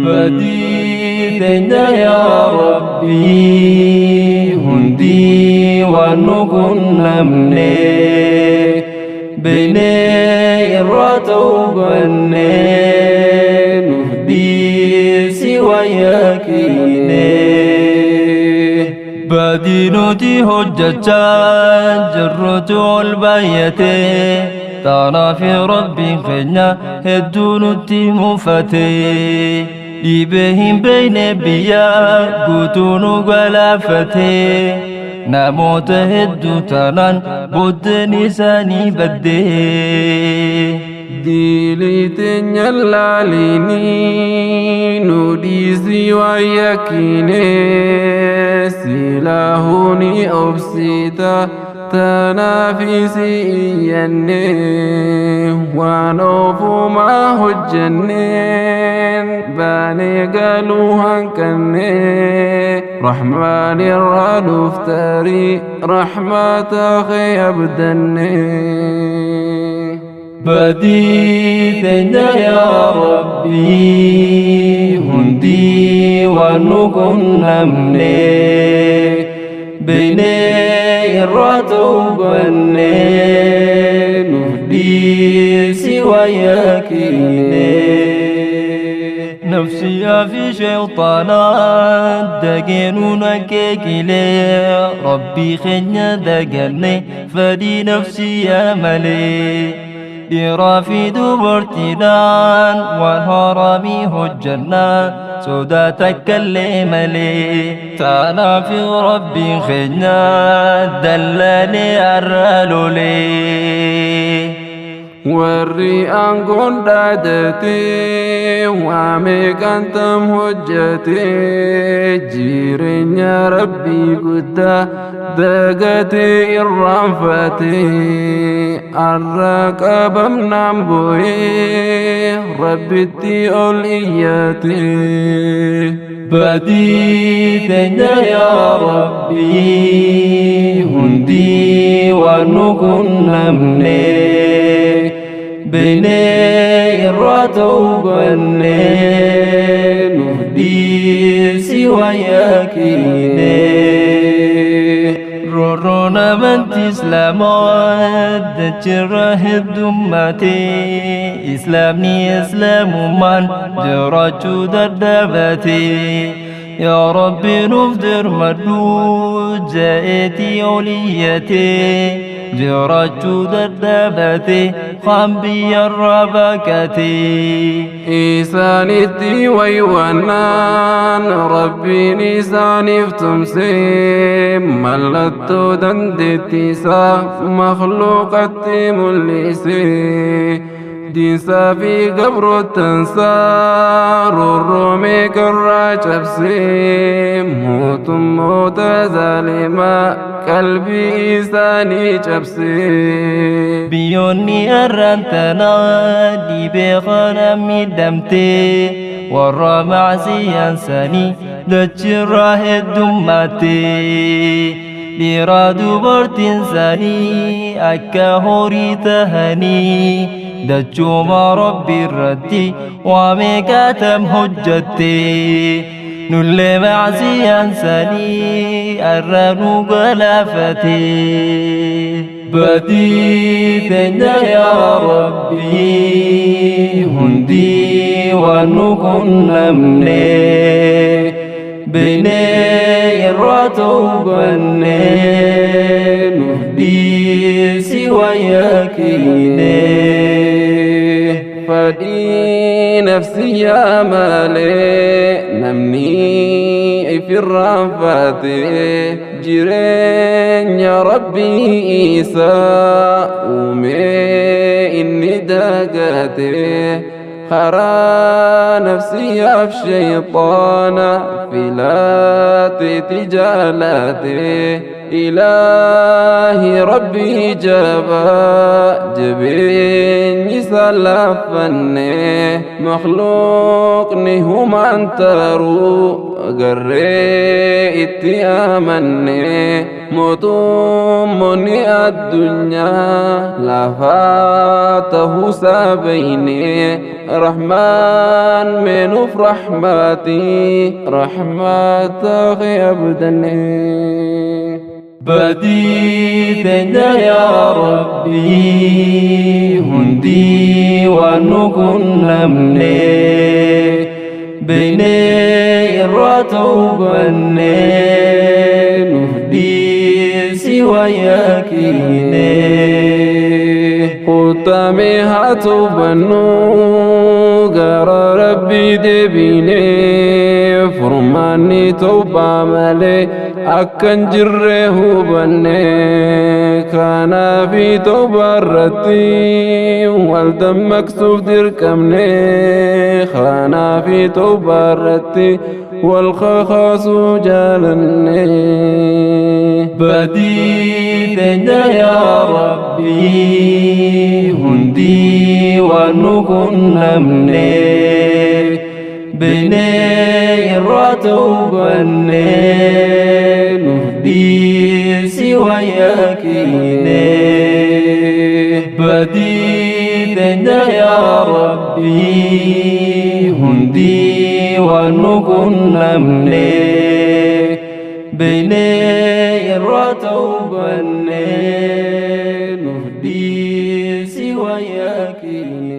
Badii teenya yaa Rabbii hundii waan nu qunnamne beeknee irraa tawbanne nuuf dhiisi waan yakkine. Badii nuti hojjechaa jirrutu ol baay'ate taanaaf Rabbiin keenya hedduu nutti mufate. Dhibee hin beekne biyya guutuu nu galaafate namoota hedduu taanaan booddeen isaanii badde. Diilii teenya laalinii nu dhiisii waan yakkine silaahuu ni obsita tanaafis iyyanne waan ofumaa hojjenneen baanee galuu hanqanne rahmaan irraa nuuf tarii rahmata kee abdanne. Badii teenya yaa Rabbii hundii waan nu qunnamne beeknee irraa tawbanne nuuf dhiisi waan yakkine. Nafsiyaa fi shayxaanaa dageenuun akeekilee Rabbii keenya daganne fedhii nafsiyaa malee. Dhiiraa fi dubartiidhaan waan haramii hojjannaa sodaa takkallee malee. Taanaaf Rabbiin keenya dallanee har'a lolee. Warri aangoon dhaadate waa meeqantam hojjate jireenya Rabbii guddaa dagate irraanfate arra qabamnaan boo'ee Rabbitti ol iyyate. Badii teenya yaa Rabbii hundii waan nu qunnamne beeknee irraa tawbanne nuuf dhiisi waan yakkine. Roorroon amantii Islaamaa dachirra heddummaate Islaamni Islaamummaan jiraachuu dadhabate. Yaa Rabbi nuuf dirmadhu ja'eetii oliyyate jiraachuu dadhabate kaan biyyarraa baqate. Isaanitti waywannaan Rabbiin isaaniif tumse mallattoo dandeettiisaa makhluuqatti mul'ise. Diinsaa fi gabroottansaa roorroo meeqarraa cabse mootummoota zaalimaa qalbii isaanii cabse. Biyyoonni har'aan tanaa dhibee kana miidhamte warra macsiyaan sanii dachirraa heddummaate. Dhiiraa dubartiin isaanii akka horii tahanii dachuma Rabbi irratti waa meeqaatam hojjatte. Nullee macsiyaan sanii har'a nu galaafate. Badii teenya yaa Rabbii hundii waan nu qunnamne beeknee irraa tawbanne nuuf dhiisi waan yakkine. Fedhii nafsiyaa malee namni ifirraanfate jireenya Rabbii isaa uumee inni dagate karaa nafsiyaaf shayxaana filateeti jaalate. Ilaahi Rabbii jabaa jabeenyi salaafanne makhluuqni humaan taruu. Agarree itti amanne mootummoonni addunyaa lafaa ta'uusaa beeyne. Rahmaan meenuuf rahmaatii rahmaata abdanne. Badii teenya yaa Rabbii hundii waan nu qunnamne beeynee irraa tawbanne nuuf dhiisi wayyakiine. Kuttamee haa tawbannu, gara Rabbii deebinee, furmaanni tawbaa malee akkan jirre hubanne. Kanaafi tawbaa irratti wal dammaqsuuf dirqamne. Kanaafi tawbaa irratti wal kakaasuu jaalanne. Badii teenya yaa Rabbii hundii waan nu qunnamne beeynee irraa tawbanne nuuf dhiisi wayyakiine. Badii teenya yaa Rabbii hundii waan nu qunnamne beeynee irraa tawbanne nuuf dhiisi wayyakiine.